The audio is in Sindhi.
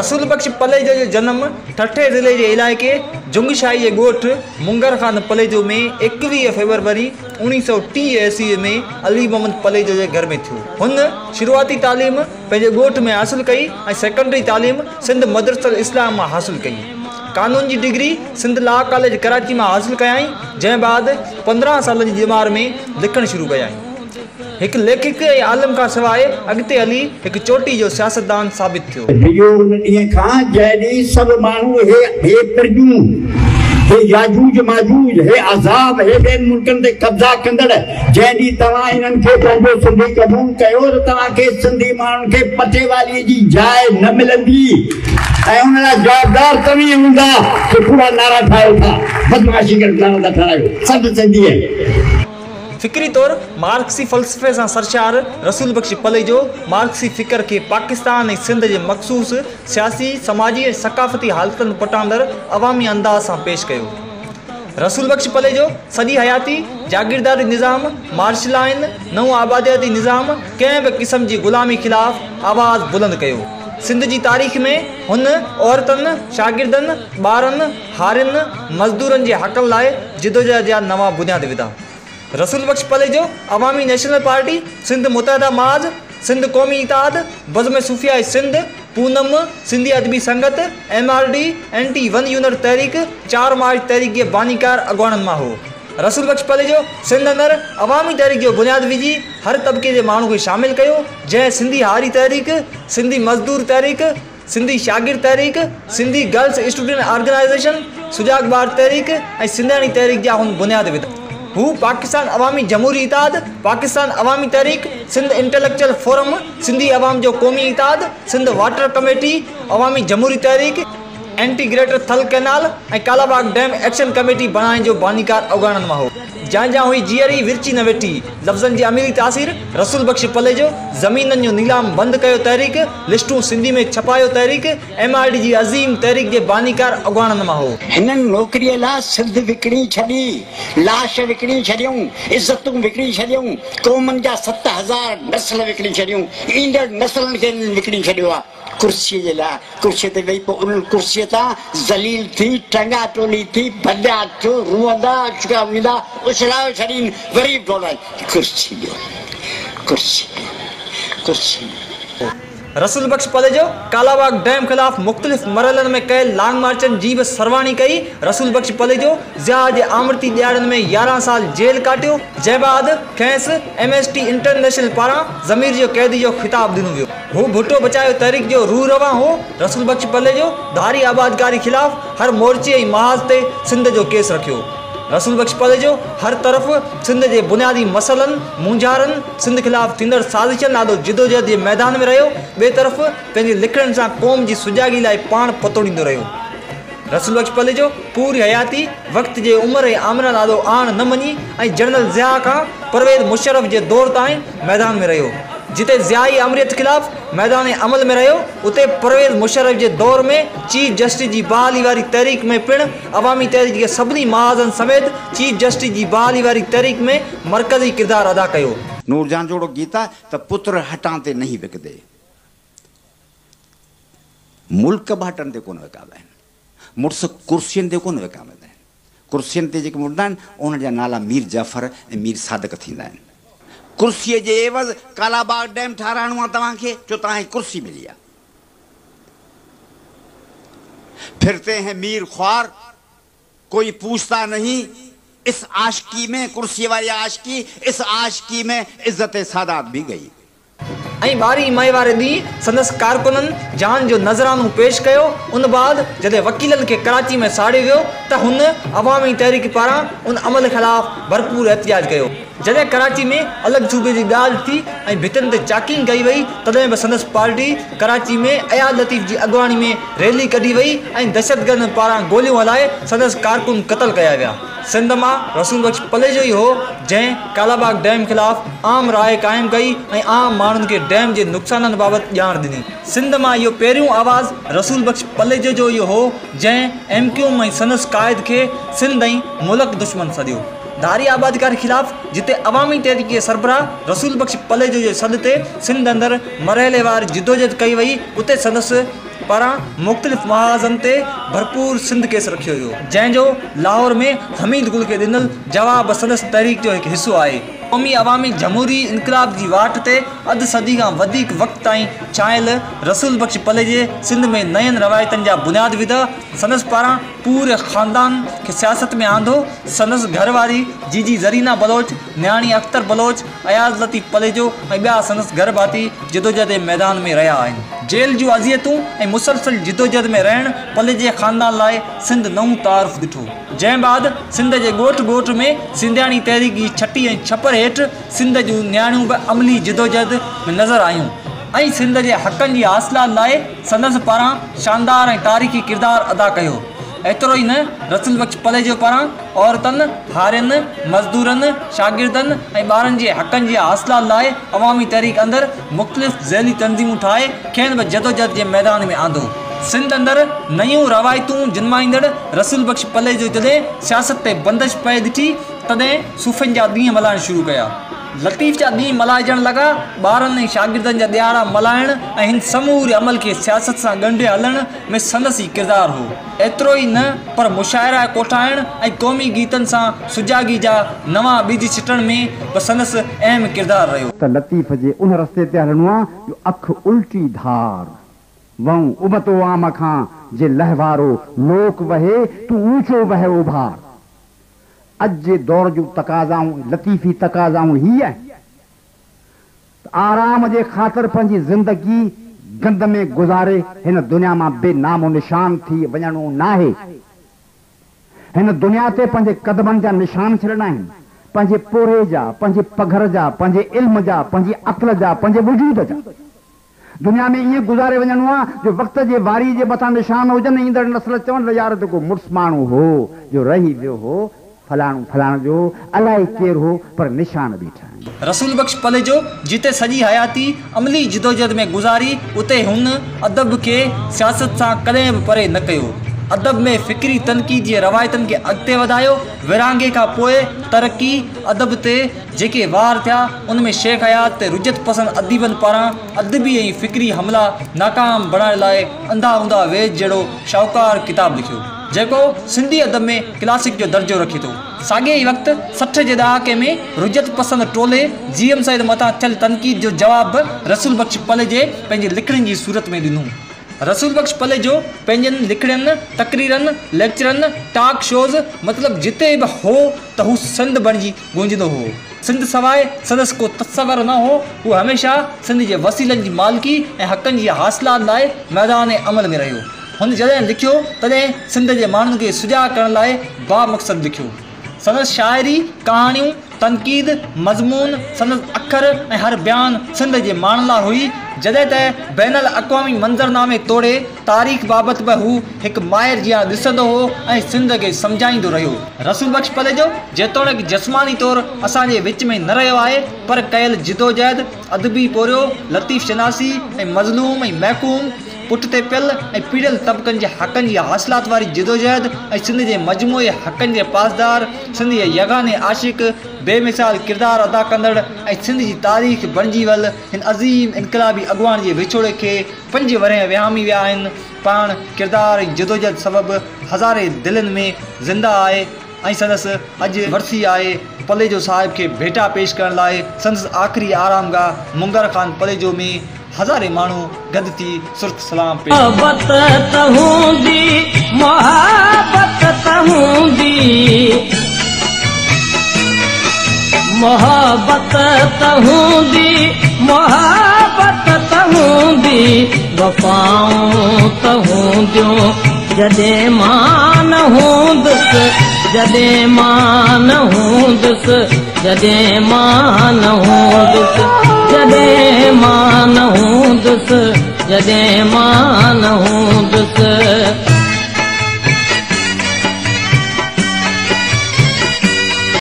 رسول بخش پليجو جو جنم ٺٽي ضلعي جي علائقي جنگشاهي جي ڳوٺ منگر خان پليجو ۾ 21 فيبروري 1930 عيسوي ۾ علي محمد پليجو جي گهر ۾ ٿيو. هن شروعاتي تعليم پنهنجي ڳوٺ ۾ حاصل ڪئي ۽ سيڪنڊري تعليم سنڌ مدرسة الاسلام مان حاصل ڪئي. قانون جي degree Sindh law college Karachi مان حاصل ڪيائين، جنهن بعد 15 سالن جي ڄمار ۾ لکڻ شروع ڪيائين. هڪ ليکڪ ۽ عالم کان سواء اڳتي هلي هڪ چوٽي جو سياستدان ثابت ٿيو. ڊڄو ان ڏينهن کان جنهن ڏينهن سڀ ماڻهو هي هي پرڄون، هي ياجوج ماجوج، هي عذاب، هي ٻين ملڪن تي قبضا ڪندڙ، جنهن ڏينهن توهان انهن کي پنهنجو سنڌي قبول ڪيو ته توهان کي سنڌي ماڻهن کي پٽيوالي جي جاء نه ملندي ۽ ان لاء جوابدار توهين هوندا جو ڪوڙا نعرا ٺاهيو ٿا، بدمعاشي ڪري نعرا ٿا ٺهرايو، سڀ سنڌي آهن. فڪري طور مارڪسي فلسفي سان سرشار رسول بخش پليجو مارڪسي فڪر کي پاڪستان ۽ سنڌ جي مخصوص سياسي، سماجي ۽ ثقافتي حالتن پٽاندر عوامي انداز سان پيش ڪيو. رسول بخش پليجو سڄي حياتي جاگيرداري نظام، مارشلائن، نئون آبادياتي نظام، ڪنهن به قسم جي غلامي خلاف آواز بلند ڪيو. سنڌ جي تاريخ ۾ هن عورتن، شاگردن، ٻارن، هارين، مزدورن جي حقن لاء جدوجهد جا نوان بنياد وڌا. رسول بخش پليجو، عوامي نيشنل پارٽي، سنڌ متحده محاذ، سنڌ قومي اتحاد، بزم صوفياء سنڌ، پونم، Sindhi Adabi Sangat, M R D, anti one unit تحريڪ، 4 مارچ تحريڪ جي بانيڪار اڳواڻن مان هو. رسول بخش پليجو سنڌ اندر عوامي تحريڪ جو بنياد وجهي هر طبقي جي ماڻهو کي شامل ڪيو، جنهن سنڌي هاري تحريڪ، سنڌي مزدور تحريڪ، سنڌي شاگرد تحريڪ، سنڌي گرلس اسٽوڊنٽ آرگنائيزيشن، سجاڳ ٻار تحريڪ ۽ سنڌياڻي تحريڪ جا هن بنياد وڌا. هو پاڪستان عوامي جمهوري اتحاد، پاڪستان عوامي تحريڪ، سنڌ انٽليڪچوئل فورم، سنڌي عوام جو قومي اتحاد، سنڌ واٽر ڪميٽي، عوامي جمهوري تحريڪ، anti greater Thal canal ۽ Kalabagh dam action committee بڻائڻ جو بانيڪار اڳواڻن مان هو. جان جان هئي جيئري، ورچي نه ويٺي. لفظن جي اميري تاثير، رسول بخش پليجو، زمينن جو نيلام بند ڪيو تحريڪ، لسٽون سنڌي ۾ ڇپايو تحريڪ، ايم آر ڊي جي عظيم تحريڪ جي بانيڪار اڳواڻن مان هو. هنن نوڪريء لاء سنڌ وڪڻي ڇڏي، لاش وڪڻي ڇڏيون، عزتون وڪڻي ڇڏيون، قومن جا 7000 نسل وڪڻي ڇڏيون، ايندڙ نسلن کي هنن وڪڻي ڇڏيو آهي. ڪرسيء جي لاء ڪرسيء تي ويهي پوء ان ڪرسيء تان ذليل ٿي، ٽنگا ٽولي ٿي، ڀڄا ٿيو، روئندا، اڇڪا ويندا، اڇلايو ڇڏين، وري به ڊوڙائين، ڪرسي ڏيو، ڪرسي ڏيو، ڪرسي ڏيو. رسول بخش پليجو ڪالاباغ ڊيم خلاف مختلف مرحلن ۾ ڪيل لانگ مارچن جي به سرواڻي ڪئي. رسول بخش پليجو ضياء جي آمريتي ڏهاڙن ۾ 11 سال جيل ڪاٽيو، جنهن بعد کيس ايمنسٽي انٽرنيشنل پاران ضمير جو قيدي جو خطاب ڏنو ويو. هو ڀٽو بچايو تحريڪ جو روح روان هو. رسول بخش پليجو ڌاري آبادڪاري خلاف هر مورچي ۽ محاذ تي سنڌ جو ڪيس رکيو. رسول بخش پليجو هر طرف سنڌ جي بنيادي مسئلن، مونجهارن، سنڌ خلاف ٿيندڙ سازشن آڏو جدوجهد جي ميدان ۾ رهيو، ٻئي طرف پنهنجي لکڻين سان قوم جي سجاڳي لاء پاڻ پتوڙيندو رهيو. رسول بخش پليجو پوري حياتي وقت جي عمر ۽ آمرن آڏو آڻ نه مڃي ۽ جنرل ضياء کان پرويز مشرف جي دور تائين ميدان ۾ رهيو. جتي ضيائي آمريت خلاف ميدان عمل ۾ رهيو، اتي پرويز مشرف جي دور ۾ چيف جسٽس جي بحالي واري تحريڪ ۾ پڻ عوامي تحريڪ جي سڀني محاذن سميت چيف جسٽس جي بحالي واري تحريڪ ۾ مرڪزي ڪردار ادا ڪيو. نورجهان جوڙو گيت آ ته پتر هٽان تي نهين وڪدي. ملڪ به هٽن تي ڪونه وڪامندا آهن. مڙس ڪرسين تي ڪونه وڪامندا آهن. ڪرسين تي جيڪي مڙندا آهن، انهن جا نالا مير جعفر ۽ مير صادق ٿيندا آهن. ڪرسيء جي عيوض ڪالاباغ ڊيم ٺاهرائڻو آهي توهان کي، جو توهان کي ڪرسي ملي آهي. ڦرتي هين مير خوار، ڪوئي پوڇتا نهين، اس عاشقي ۾ ڪرسيء واري عاشقي، اس عاشقي ۾ عزت سادات ڀي گئي. ۽ 12 مئي واري ڏينهن سندس ڪارڪنن جان جو نذرانو پيش ڪيو، ان بعد جڏهن وڪيلن کي ڪراچي ۾ ساڙيو ويو ته هن عوامي تحريڪ پاران ان عمل خلاف ڀرپور احتجاج ڪيو. جڏهن ڪراچي ۾ الڳ صوبي جي ڳالهه ٿي ۽ ڀتين تي چاڪنگ ڪئي وئي تڏهن به سندس پارٽي ڪراچي ۾ اياز لطيف جي اڳواڻي ۾ ريلي ڪڍي وئي ۽ دهشتگردن پاران گوليون هلائي سندس ڪارڪن قتل ڪيا ويا. سنڌ مان رسول بخش پليجو ئي هو جنهن ڪالاباغ ڊيم خلاف عام راء قائم ڪئي ۽ عام ماڻهن کي ڊيم جي نقصانن بابت ڄاڻ ڏني. سنڌ مان اهو پهريون آواز رسول بخش پليجو جو ئي هو جنهن ايم ڪيو ايم ۽ سندس قائد کي سنڌ ۽ ملڪ دشمن سڏيو. ڌاري آبادڪاري خلاف جتي عوامي تحريڪ جي سربراهه رسول بخش پليجو جي سڏ تي سنڌ اندر مرحليوار جدوجهد ڪئي وئي اتي سندس پاران مختلف محاذن تي ڀرپور سنڌ ڪيس رکيو ويو، جنهن جو لاهور ۾ حميد گل کي ڏنل جواب سندس تحريڪ جو هڪ حصو آهي. قومي عوامي جمهوري انقلاب جي واٽ تي اڌ صدي کان وڌيڪ وقت تائين ڇانيل رسول بخش پليجي سنڌ ۾ نين روايتن جا بنياد وڌا، سندس پاران پوري خاندان کي سياست ۾ آندو، سندس گهر واري جيجي زرينا بلوچ، نياڻي اختر بلوچ، اياز لطيف پليجو ۽ ٻيا سندس گهر ڀاتي جدوجهد جي ميدان ۾ رهيا آهن. جيل جون اذيتون ۽ مسلسل جدوجهد ۾ رهڻ پليجي خاندان لاء سنڌ نئون تعارف ڏٺو. جنهن بعد سنڌ جي ڳوٺ ڳوٺ ۾ سنڌياڻي تحريڪ جي ڇٽي ۽ ڇپر هيٺ سنڌ جون نياڻيون به عملي جدوجهد ۾ نظر آيون ۽ سنڌ جي حقن جي حاصلات لاء سندس پاران شاندار ۽ تاريخي ڪردار ادا ڪيو. ايترو ئي نه رسول بخش پليجو پاران عورتن، هارين، مزدورن، شاگردن ۽ ٻارن جي حقن جي حاصلات لاء عوامي تحريڪ اندر مختلف ذيلي تنظيمون ٺاهي کين به جدوجهد جي ميدان ۾ آندو. سنڌ اندر نيون روايتون جنمائيندڙ رسول بخش پليجو جڏهن سياست تي بندش پئي ڏٺي تڏهن صوفين جا ڏينهن ملهائڻ شروع ڪيا. لطيف جا ڏينهن ملهائجڻ لڳا، ٻارن ۽ شاگردن جا ڏهاڙا ملهائڻ ۽ هن سموري عمل کي سياست سان ڳنڍي هلڻ ۾ سندس ئي ڪردار هو. ايترو ئي نه پر مشاعرا ڪوٺائڻ ۽ قومي گيتن سان سجاڳي جا نوان ٻج ڇٽڻ ۾ به سندس اهم ڪردار رهيو. ته لطيف جي ان رستي تي هلڻو آ جو اک الٽي ڌار، وئون ابتو عام کان جي لهوارو لوڪ وهي، تون اوچو وهه اوڀار. اڄ جي دور جون تقاضائون لطيفي تقاضائون هي آهن. ته آرام جي خاطر پنهنجي زندگي گند ۾ گذاري هن دنيا مان بي نام و نشان ٿي وڃڻو ناهي. هن دنيا تي پنهنجي قدمن جا نشان ڇڏڻا آهن، پنهنجي پورهيي جا، پنهنجي پگهر جا، پنهنجي علم جا، پنهنجي عقل جا، پنهنجي وجود جا. دنيا ۾ ائين گذاري وڃڻو آ جو وقت جي واري جي مٿان نشان هجن ۽ ايندڙ نسل چون ته يار اتي ڪو مڙس ماڻهو هو جو رهي ويو هو، فلاڻو فلاڻو جو الائي ڪير هو پر نشان بيٺا آهن. رسول بخش پليجو جتي سڄي حياتي عملي جدوجهد ۾ گذاري اتي هن ادب کي سياست سان ڪڏهن به پري نه ڪيو. ادب ۾ فڪري تنقيد جي روايتن کي اڳتي وڌايو. ورهاڱي کان پوء ترقي ادب تي جيڪي وار ٿيا ان ۾ شيخ اياز تي رجعت پسند اديبن پاران ادبي ۽ فڪري حملا ناڪام بڻائڻ لاء انڌا اونڌا ويڄ جهڙو شاهوڪار ڪتاب لکيو، جيڪو سنڌي ادب ۾ ڪلاسڪ جو درجو رکي ٿو. ساڳئي ئي وقت 60 جي ڏهاڪي ۾ رجعت پسند ٽولي جي ايم سيد مٿان ٿيل تنقيد جو جواب به رسول بخش پليجي پنهنجي لکڻين جي صورت ۾ ڏنو. رسول بخش پليجو پنهنجين لکڻين، تقريرن، ليڪچرن، ٽاڪ شوز مطلب جتي به هو ته هو سنڌ بڻجي گونجندو هو. سنڌ سواء سندس ڪو تصور نه هو. هو هميشه سنڌ جي وسيلن جي مالڪي ۽ حقن جي حاصلات لاء ميدان عمل ۾ رهيو. هن جڏهن لکيو تڏهن سنڌ جي ماڻهن کي سجاڳ ڪرڻ لاء بامقصد لکيو. سندس شاعري، ڪهاڻيون، تنقيد، مضمون، سندس اکر ۽ هر بيان سنڌ جي ماڻهن لاء هئي، جڏهن ته بين الاقوامي منظرنامي توڙي تاريخ بابت به هو هڪ ماهر جيان ڏسندو هو ۽ سنڌ کي سمجهائيندو رهيو. رسول بخش پليجو جيتوڻيڪ جسماني طور اسان جي وچ ۾ نه رهيو آهي پر ڪيل جدوجهد، ادبي پورهيو، لطيف شناسي ۽ مظلوم ۽ محڪوم، پٺتي پيل ۽ پيڙيل طبقن جي حقن جي حاصلات واري جدوجهد ۽ سنڌ جي مجموعي حقن جي پاسدار، سنڌ جي يگاني عاشق، بي مثال ڪردار ادا ڪندڙ ۽ سنڌ جي تاريخ بڻجي ويل هن عظيم انقلابي اڳواڻ جي وڇوڙي کي 5 ورهيه وهامي ويا آهن. پاڻ ڪردار ۽ جدوجهد سبب هزارين دلين ۾ زنده آهي ۽ سندس اڄ ورسي آهي. پليجو صاحب کي ڀيٽا پيش ڪرڻ لاء سندس آخري آرامگاهه منگر خان پليجو ۾ هزارين ماڻهو گڏ ٿي سرخ سلام پيش ڪيو. محبت ته هوندي، محبت ته هوندي، محبت ته هوندي، محبت ته هوندي، وفائون ته هونديون، جڏهن مان نه هوندس، جڏهن مان نه هوندس، جڏهن مان نه هوندس، جڏهن مان نه هوندس، جڏهن مان نه هوندس.